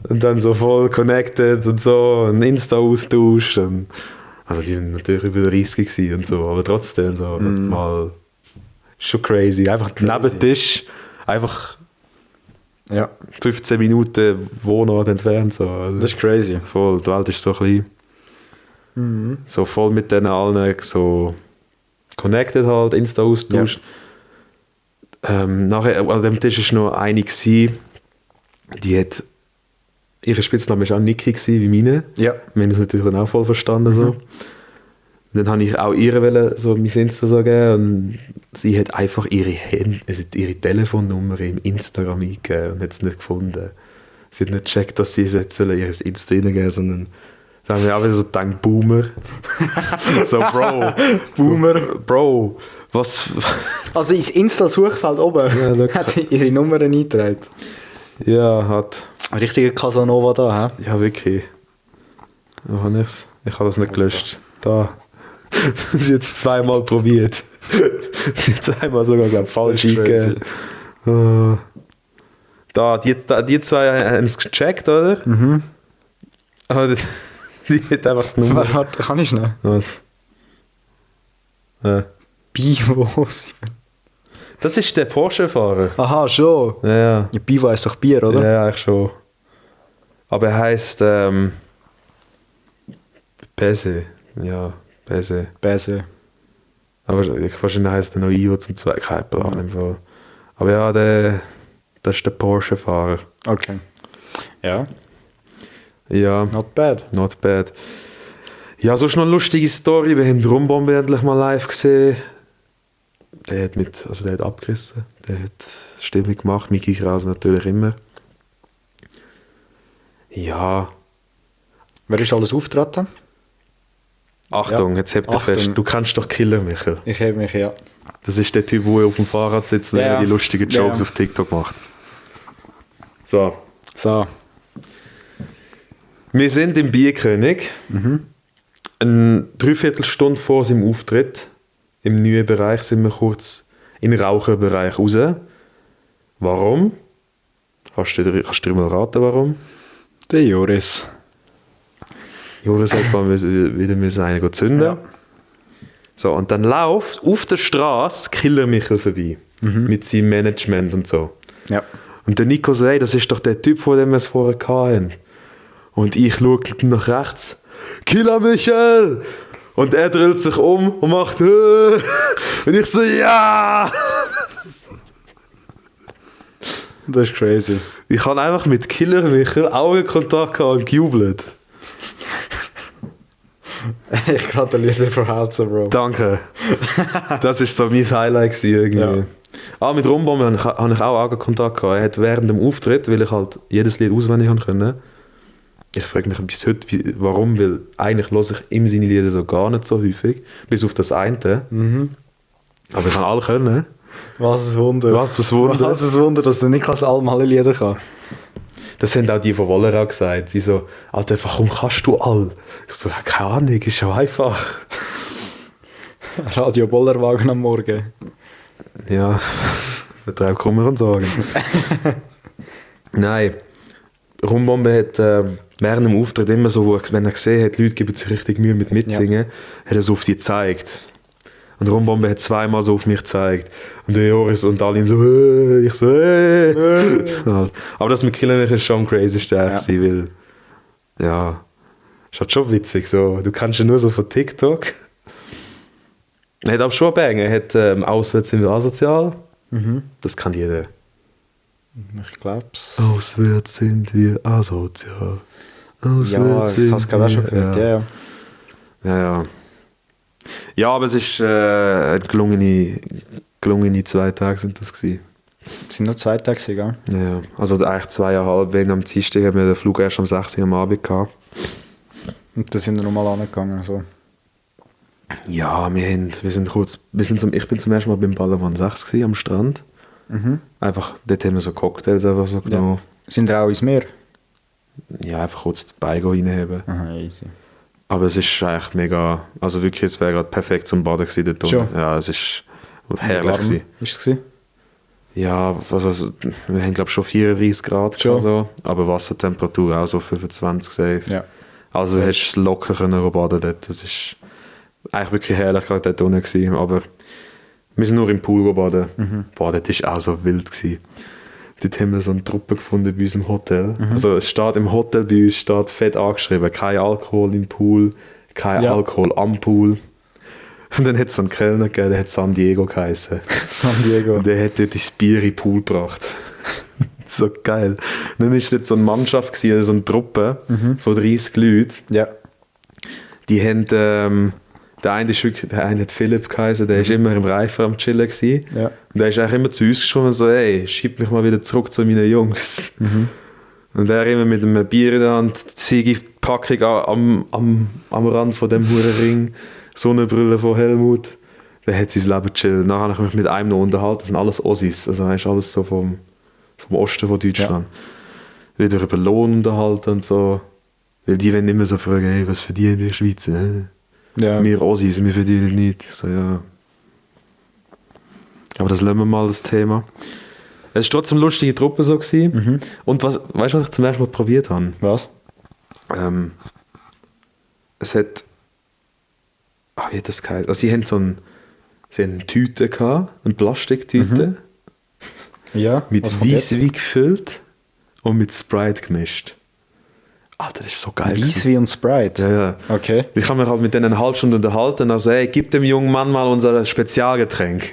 Und dann so voll connected und so, ein Insta-Austausch. Also die waren natürlich über 30 gewesen und so, aber trotzdem so mal schon crazy. Einfach neben Tisch, einfach 15 Minuten Wohnort entfernt. So. Also, Das ist crazy. voll, die Welt ist so klein. So voll mit denen allen so connected halt, Insta-Austausch. Nachher, an dem Tisch war noch eine gewesen, die hat, ihre Spitzname war auch Niki gewesen, wie meine. Ja. Wir haben das natürlich dann auch voll verstanden. So. Und dann habe ich auch ihr so mein Insta so geben und sie hat einfach ihre Telefonnummer im Instagram eingegeben und hat es nicht gefunden. Sie hat nicht gecheckt, dass sie jetzt ihr Insta reingeben, sondern dann haben wir auch wieder so gedacht, Boomer. So, Boomer. Bro, was... Also ins Insta-Suchfeld oben hat sie ihre Nummer eingetragen. Ja, hat... Ein richtiger Casanova da, hä? Ja, wirklich. Wo habe ich's? Ich habe das nicht gelöscht. Da. Sie hat es 2-mal probiert. Sie hat es einmal sogar, glaube ich, falsch eingegeben. Die 2 haben es gecheckt, oder? Aber die hat einfach die Nummer. Warte, kann ich noch? Was? Bivos. Das ist der Porsche-Fahrer. Aha, schon. Ja. Ja, Bivo ist doch Bier, oder? Ja, eigentlich schon. Aber er heisst Bese. Ja, Bese. Bese. Aber wahrscheinlich heisst er noch Ivo zum zweiten. Kein Plan im Fall. Aber ja, das ist der Porsche-Fahrer. Okay. Ja. Ja. Not bad. Not bad. Ja, sonst noch eine lustige Story. Wir haben Rumbombe endlich mal live gesehen. Der hat abgerissen. Der hat Stimmung gemacht. Mickey Krause natürlich immer. Ja. Wer ist alles auftreten? Achtung, jetzt hebt dich fest. Du kennst doch Killer Michael. Ich habe mich, ja. Das ist der Typ, der auf dem Fahrrad sitzt und immer die lustigen Jokes auf TikTok macht. So. So. Wir sind im Bierkönig. Eine Dreiviertelstunde vor seinem Auftritt im neuen Bereich sind wir kurz in den Raucherbereich raus. Warum? Kannst du dir mal raten, warum? Der Joris. Joris hat mal wieder einen zünden. Ja. So, und dann läuft auf der Straße Killer Michel vorbei. Mit seinem Management und so. Ja. Und der Nico sagt, hey, das ist doch der Typ, von dem wir es vorher hatten. Und ich schaue nach rechts. Killer Michel! Und er drillt sich um und macht und ich so, ja! Das ist crazy. Ich habe einfach mit Killer Michel Augenkontakt gehabt und gejubelt. Ich gratuliere dir von Herzen, Bro. Danke. Das war so mein Highlight gewesen, irgendwie. Ja. Mit Rumbom habe ich auch Augenkontakt gehabt. Er hat während dem Auftritt, weil ich halt jedes Lied auswendig können. Ich frage mich bis heute, warum, weil eigentlich höre ich ihm seine Lieder so gar nicht so häufig, bis auf das eine. Aber ich kann alle können. Was ein Wunder. Was ein Wunder. Was ein Wunder, dass der Niklas Alm alle Lieder kann. Das haben auch die von Wollerau gesagt. Sie so, Alter, warum kannst du all? Ich so, keine Ahnung, ist ja einfach. Radio Bollerwagen am Morgen. Ja, Vertreib Kummer und Sorgen. Nein, Rumbombe hat während dem Auftritt immer so, wenn er gesehen hat, die Leute geben sich richtig Mühe mit mitsingen, hat er so auf die gezeigt. Und Rumbombe hat zweimal so auf mich gezeigt. Und der Joris und alle ihm so, ich so, Aber das mit Killer ist schon crazy stark, weil, ja, ist halt schon witzig so. Du kannst ja nur so von TikTok. Er hat auch schon Bang, er hat auswärts sind wir asozial. Das kann jeder. Ich glaub's. Auswärts sind wir asozial. Auswärts ja, ich hab's gerade auch schon gehört. Ja. Ja, aber es ist gelungene 2 Tage sind das gewesen. Es sind nur 2 Tage gegangen. Ja, also eigentlich 2,5, wenn am Dienstag haben wir den Flug erst um 6 Uhr am Abend gehabt. Und da sind wir nochmal angegangen. So. Ja, ich bin zum ersten Mal beim Ballermann 6 gewesen, am Strand. Einfach, dort haben wir so Cocktails einfach so genommen. Sind wir auch ins Meer? Ja, einfach kurz die Beine reinheben. Aha, easy. Aber es ist eigentlich mega, also wirklich, es wäre gerade perfekt zum Baden gewesen dort. Schon? Ja, es ist herrlich gewesen. Ist es gewesen? Ja, also, wir haben glaube ich schon 34 Grad schon. So, aber Wassertemperatur auch so 25 safe. Ja. Also du hättest locker können baden dort. Das ist eigentlich wirklich herrlich gerade dort unten gewesen, aber wir sind nur im Pool baden. Boah, das war auch so wild gewesen. Dort haben wir so eine Truppe gefunden bei uns im Hotel. Also es steht im Hotel bei uns steht fett angeschrieben, kein Alkohol im Pool, kein Alkohol am Pool. Und dann hat es so einen Kellner gegeben, der hat San Diego geheißen. San Diego. Und der hat dort das Bier in den Pool gebracht. So geil. Und dann war dort so eine Mannschaft, gewesen, so eine Truppe von 30 Leuten. Ja. Die haben, der eine hat Philipp geheißen, der war immer im Reifen am Chillen gewesen. Ja. Und der ist eigentlich immer zu uns geschwommen und so, ey, schieb mich mal wieder zurück zu meinen Jungs. Und er immer mit einem Bier in der Hand, die Ziege-Packung am Rand von dem Hurenring, Sonnenbrille von Helmut. Der hat sein Leben chillen. Nachher habe ich mich mit einem noch unterhalten, das sind alles Ossis, also das ist alles so vom Osten von Deutschland. Ja. Wieder über Lohn unterhalten und so. Weil die wollen immer so fragen, hey, was verdienen die in der Schweiz? Ja. Wir Ossis, wir verdienen nichts. Ich so, ja. Aber das lassen wir mal, das Thema. Es war trotzdem eine lustige Truppe so gewesen. Und weißt du, was ich zum ersten Mal probiert habe? Was? Es hat... wie hat das geheißen? Also sie haben eine Tüte gehabt, eine Plastiktüte. Ja. Mit Weisswein gefüllt und mit Sprite gemischt. Alter, das ist so geil. Weisswein und Sprite? Ja. Okay. Ich habe mich halt mit denen eine halbe Stunde unterhalten. Also, hey, gib dem jungen Mann mal unser Spezialgetränk.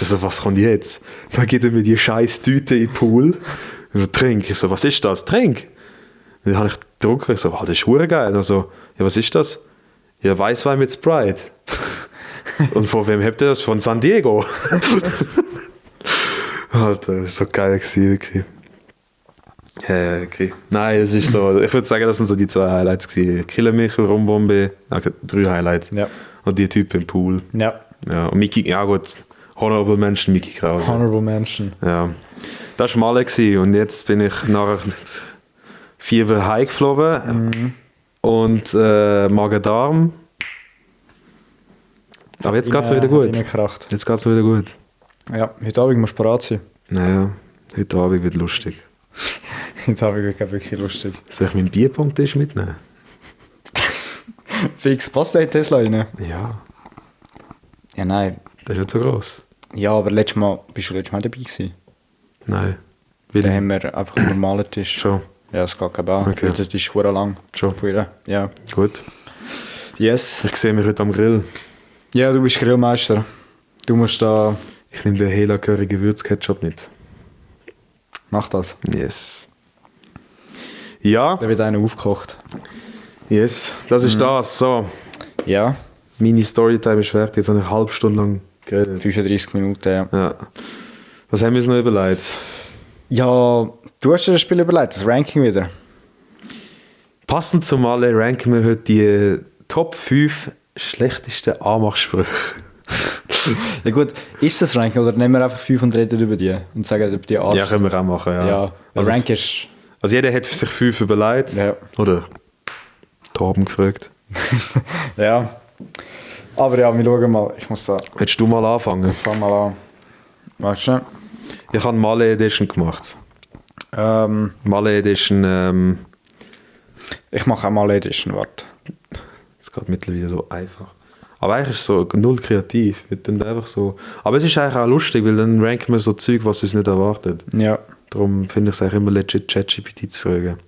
Also, was kommt jetzt? Dann gibt er mir die scheiß Tüte in den Pool. Also, trink. Ich so, was ist das? Trink. Dann habe ich getrunken. Ich so, das ist verdammt geil. Also, ja, was ist das? Ja, Weißwein mit Sprite. Und von wem habt ihr das? Von San Diego. Alter, das ist so geil gewesen, wirklich. Ja, okay. Nein, es ist so, ich würde sagen, das sind so die 2 Highlights gewesen. Killer Michel, Rumbombe, okay, 3 Highlights. Ja. Und die Typen im Pool. Ja. Ja, und Miki, ja gut, Honorable Mention, Miki Krause. Honorable Mention. Ja. Das war Malle gewesen. Und jetzt bin ich nachher Fieber heimgeflogen und Magen-Darm. Aber jetzt geht es wieder gut. Jetzt geht es wieder gut. Ja, heute Abend musst du bereit sein. Naja, heute Abend wird lustig. Heute Abend wird wirklich lustig. Soll ich meinen Bierpunkttisch mitnehmen? Fix, passt der Tesla rein? Ja. Ja, nein. Der ist nicht so gross. Ja, aber bist du letztes Mal dabei gewesen? Nein. Da haben wir einfach einen normalen Tisch. Schon. Ja, es geht kein Bau. Okay. Der Tisch ist verdammt lang. Schon. Ja. Gut. Yes. Ich sehe mich heute am Grill. Ja, du bist Grillmeister. Du musst da... Ich nehme den Hela Curry Gewürzketchup mit. Mach das. Yes. Ja. Da wird einer aufgekocht. Yes. Das ist das. So. Ja. Meine Storytime ist fertig. Jetzt habe ich eine halbe Stunde lang geredet. 35 Minuten, ja. Ja. Was haben wir uns noch überlegt? Ja, du hast dir das Spiel überlegt, das Ranking wieder. Passend zum Alle ranken wir heute die Top 5 schlechtesten Anmachsprüche. Ja gut, ist das Ranking oder nehmen wir einfach 5 und reden über die und sagen über die Art? Ja, können wir auch machen, ja. Ja, Also, Rank ist... also jeder hat sich 5 überlegt. Ja. Oder Torben gefragt. Ja. Aber ja, wir schauen mal. Ich muss da... Willst du mal anfangen? Ich fang mal an. Weißt du? Ich habe Male Edition gemacht. Male Edition... Ich mache auch mal Edition, warte. Es geht mittlerweile so einfach. Aber eigentlich ist es so null kreativ. Wir tun einfach so. Aber es ist eigentlich auch lustig, weil dann ranken wir so Zeug, was uns nicht erwartet. Ja. Darum finde ich es eigentlich immer legit, ChatGPT zu fragen.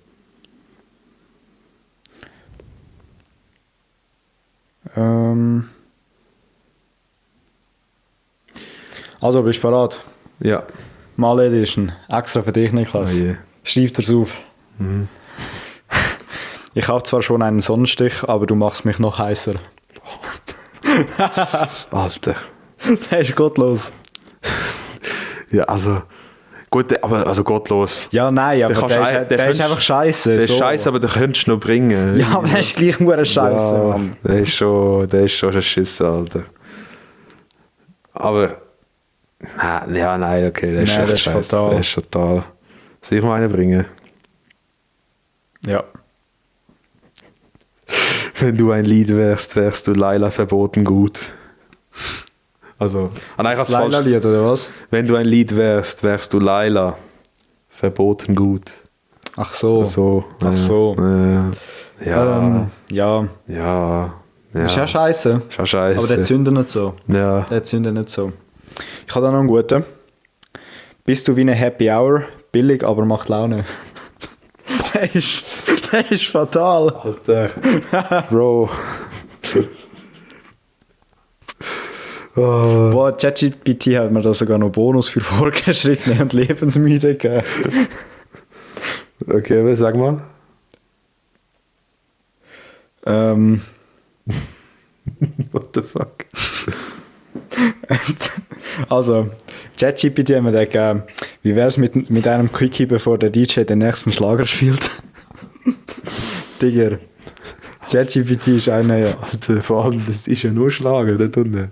Also, bist du bereit? Ja. Mal Edition. Extra für dich, Niklas. Oh je. Schreib das auf. Ich habe zwar schon einen Sonnenstich, aber du machst mich noch heißer. Alter. Der ist gottlos. Ja, also... Gut, aber also gottlos. Ja, nein, aber der ist einfach scheiße. Der ist scheiße, aber den könntest du noch bringen. Ja, aber der ist gleich nur scheiße, ja, Mann. Der ist schon ein Schiss, Alter. Aber... Nein, okay, der ist Nein, echt scheiße. fatal. Der ist total... Soll ich mal einen bringen? Ja. Wenn du ein Lied wärst, wärst du Laila verboten gut. Also, Das Laila-Lied, oder was? Wenn du ein Lied wärst, wärst du Laila verboten gut. Ach so. So. Ach so. Ja. Ja. Ja. Ist ja scheiße. Ist ja scheiße. Aber der zündet nicht so. Ja. Der zündet nicht so. Ich habe da noch einen guten. Bist du wie eine Happy Hour? Billig, aber macht Laune. Der ist fatal. Alter. Bro. Oh. Boah, ChatGPT hat mir da sogar noch Bonus für Fortgeschrittene und Lebensmüde gegeben. Okay, sag mal. What the fuck? Also, ChatGPT hat mir da gegeben, wie wäre es mit einem Quickie, bevor der DJ den nächsten Schlager spielt? Digger. ChatGPT ist eine... Alter, vor allem, das ist ja nur Schlager, dort unten.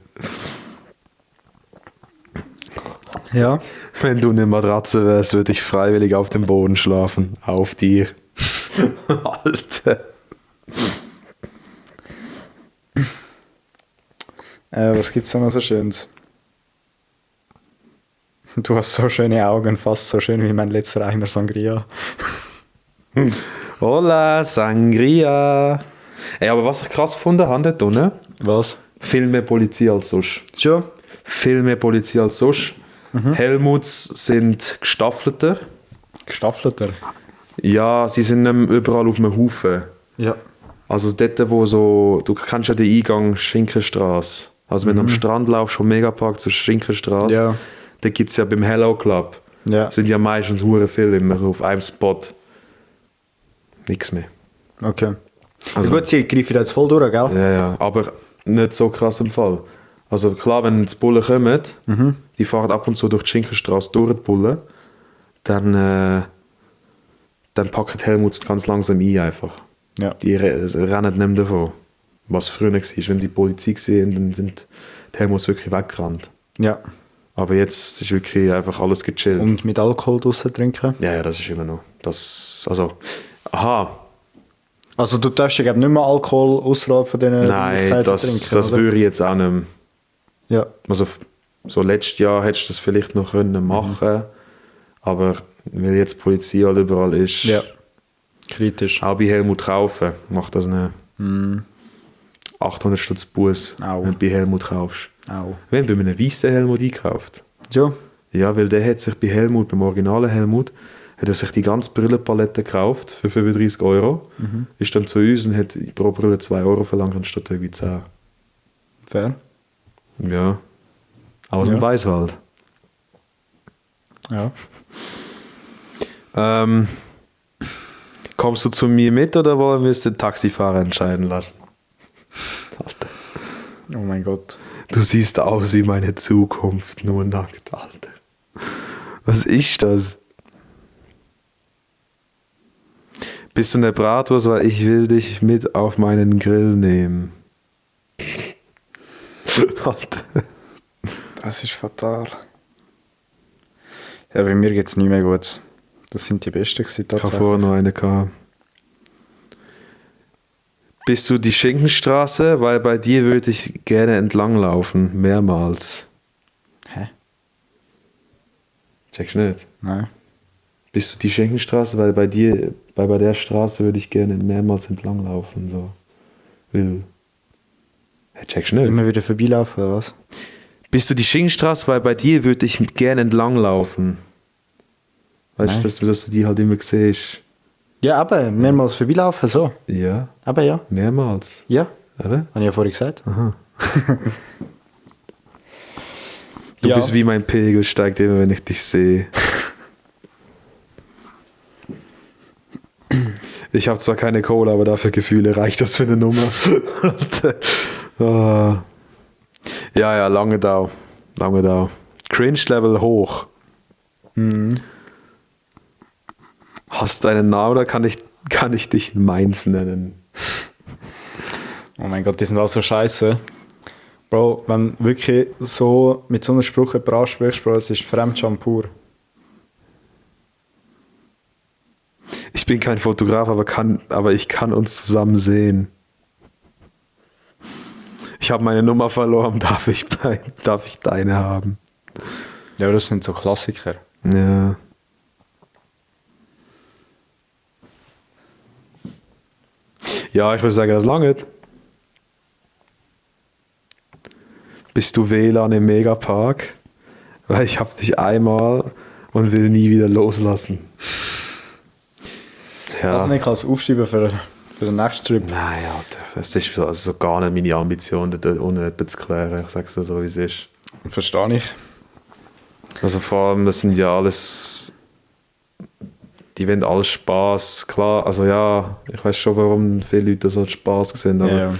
Ja. Wenn du eine Matratze wärst, würde ich freiwillig auf dem Boden schlafen. Auf dir. Alter. Was gibt's da noch so Schönes? Du hast so schöne Augen, fast so schön wie mein letzter Eimer Sangria. Hola, Sangria. Ey, aber was ich krass gefunden habe dort unten, Was? viel mehr Polizei als sonst. Schon? Viel mehr Polizei als sonst. Helmuts sind gestaffelter. Gestaffelter? Ja, sie sind nicht mehr überall auf einem Haufen. Ja. Also dort, wo so... Du kennst ja den Eingang Schinkenstraße. Also wenn du am Strand laufst, vom Megapark zur Schinkenstraße, Ja. da gibt es ja beim Hello Club, Ja. sind ja meistens hure viele immer auf einem Spot. Nichts mehr. Okay. Also, Gut, sie greifen jetzt voll durch, gell? ja, aber nicht so krass im Fall. Also klar, wenn die Bullen kommen, die fahren ab und zu durch die Schinkenstraße durch die Bullen, dann packen die Helmuts ganz langsam ein einfach. Ja. Die rennen nicht mehr davon. Was früher war, wenn sie die Polizei sehen, dann sind die Helmuts wirklich weggerannt. Ja. Aber jetzt ist wirklich einfach alles gechillt. Und mit Alkohol draussen trinken? Ja, das ist immer noch. Das, also, Aha. Also du darfst ja glaub, nicht mehr Alkohol außerhalb von diesen Nein, Möglichkeiten das würde ich jetzt auch nicht mehr. Ja. Also so letztes Jahr hättest du das vielleicht noch können machen, aber weil jetzt die Polizei halt überall ist, Ja. Kritisch. auch bei Helmut kaufen, macht das eine 800 Stutz Buß, Au. wenn du bei Helmut kaufst. Au. Wenn du bei einem weißen Helmut einkauft. Ja. Ja, weil der hat sich bei Helmut, beim originalen Helmut, hat er sich die ganze Brillenpalette gekauft für 35 €, ist dann zu uns und hat pro Brille 2 € verlangt anstatt irgendwie 10. Fair. Ja. Aus dem Ja. Weißwald. Ja. Kommst du zu mir mit oder wollen wir es den Taxifahrer entscheiden lassen? Alter. Oh mein Gott. Du siehst aus wie meine Zukunft, nur nackt, Alter. Was ist das? Bist du eine Bratwurst, weil ich will dich mit auf meinen Grill nehmen. Alter. Das ist fatal. Ja, bei mir geht es nicht mehr gut. Das sind die Besten gewesen, Ich habe tatsächlich. vorher noch eine gehabt. Bist du die Schinkenstraße? Weil bei dir würde ich gerne entlanglaufen. Mehrmals. Hä? Checkst du nicht? Nein. Bist du die Schinkenstraße? Weil bei der Straße würde ich gerne mehrmals entlanglaufen. So. Checkst du nicht? Immer wieder vorbeilaufen, oder was? Bist du die Schinkenstraße? Weil bei dir würde ich gerne entlanglaufen. Weißt Nein. du, dass du die halt immer siehst? Ja, aber mehrmals vorbeilaufen, so. Ja, Aber ja. mehrmals. Ja. Oder? Habe ich ja vorhin gesagt. Du Ja. bist wie mein Pegel, steigt immer, wenn ich dich sehe. Ich habe zwar keine Cola, aber dafür Gefühle reicht das für eine Nummer. Ah. Ja, Langenau. Cringe-Level hoch. Hast du einen Namen oder kann ich dich Mainz nennen? Oh mein Gott, die sind alle so scheiße. Bro, wenn wirklich so mit so einem Spruch jemand ansprichst, Bro, es ist Fremdscham pur. Ich bin kein Fotograf, aber ich kann uns zusammen sehen. Ich habe meine Nummer verloren, darf ich deine haben? Ja, das sind so Klassiker. Ja. Ja, ich würde sagen, das langt. Bist du WLAN im Megapark? Weil ich habe dich einmal und will nie wieder loslassen. Ja. Also nicht als Aufschreiben für den nächsten Trip. Nein, Alter, das ist so gar nicht meine Ambition, da unten etwas zu klären. Ich sag's dir so, wie es ist. Verstehe ich. Also vor allem, das sind ja alles... Die wollen alles Spaß, klar. Also ja, ich weiß schon, warum viele Leute das als Spaß sehen, aber Ja.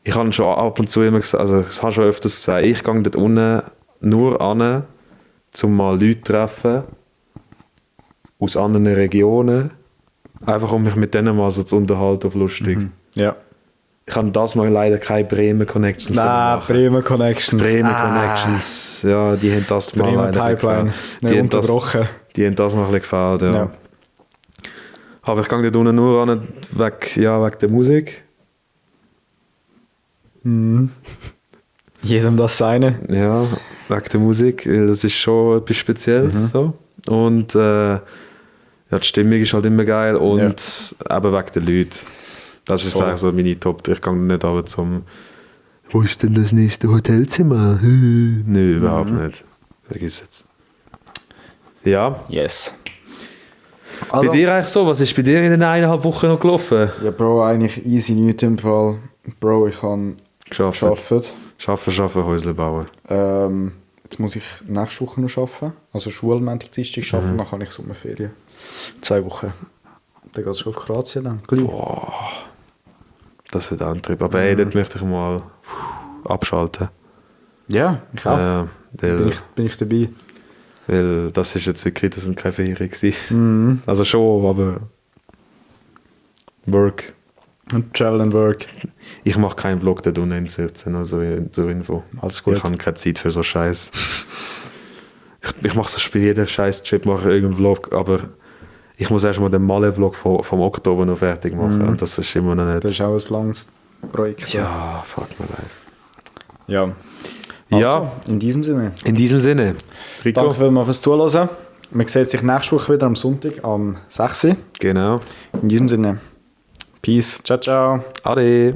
ich habe schon ab und zu immer gesagt, also ich habe schon öfters gesagt, ich gehe dort unten nur an, um mal Leute zu treffen aus anderen Regionen, einfach um mich mit denen mal so zu unterhalten auf lustig. Ja. Ich habe das mal leider keine Bremen-Connections Nein, machen. Bremen Connections. Bremen-Connections, ja, die haben das mal Bremen leider Pipeline. gefällt. Nicht Die haben das, unterbrochen. die haben das mal ein bisschen gefällt, ja. Ja. Aber ich gehe dort unten nur an, wegen der Musik. Jedem das seine. Ja, wegen der Musik, weil das ist schon etwas Spezielles. So. Und ja, die Stimmung ist halt immer geil und eben wegen den Leuten. Das ist Voll. eigentlich so meine Top 3. Ich gehe nicht aber zum «Wo ist denn das nächste Hotelzimmer?» Nö, überhaupt nicht. Vergiss es. Ja. Yes. Bei dir eigentlich so? Was ist bei dir in den 1,5 Wochen noch gelaufen? Ja, Bro, eigentlich easy nichts im Fall. Bro, ich habe gearbeitet. Schaffen, Häusle bauen. Jetzt muss ich nächste Woche noch arbeiten. Also Schule, Montag, Dienstag arbeiten, dann kann ich Sommerferien. 2 Wochen. Dann geht es schon auf Kroatien dann. Boah. Das wird auch ein Trip. Aber ey, dort möchte ich mal abschalten. Ja, ich auch. Weil, Bin ich dabei. weil das ist jetzt wirklich, das sind keine Ferien gewesen. Also schon, aber Work. Und Travel and Work. Ich mache keinen Vlog dort unten in 17, also zur Info. Alles gut. Ich habe keine Zeit für so Scheiß. Ich mache so bei jeder Scheiß-Trip mache ich irgendeinen Vlog, aber Ich muss erst mal den Malle-Vlog vom Oktober noch fertig machen. Und das ist immer noch nicht... Das ist auch ein langes Projekt. Ja, fuck my life. Ja. Ja. In diesem Sinne. In diesem Sinne. Rico. Danke vielmals fürs Zuhören. Man sieht sich nächste Woche wieder am Sonntag am 6. Genau. In diesem Sinne. Peace. Ciao, ciao. Ade.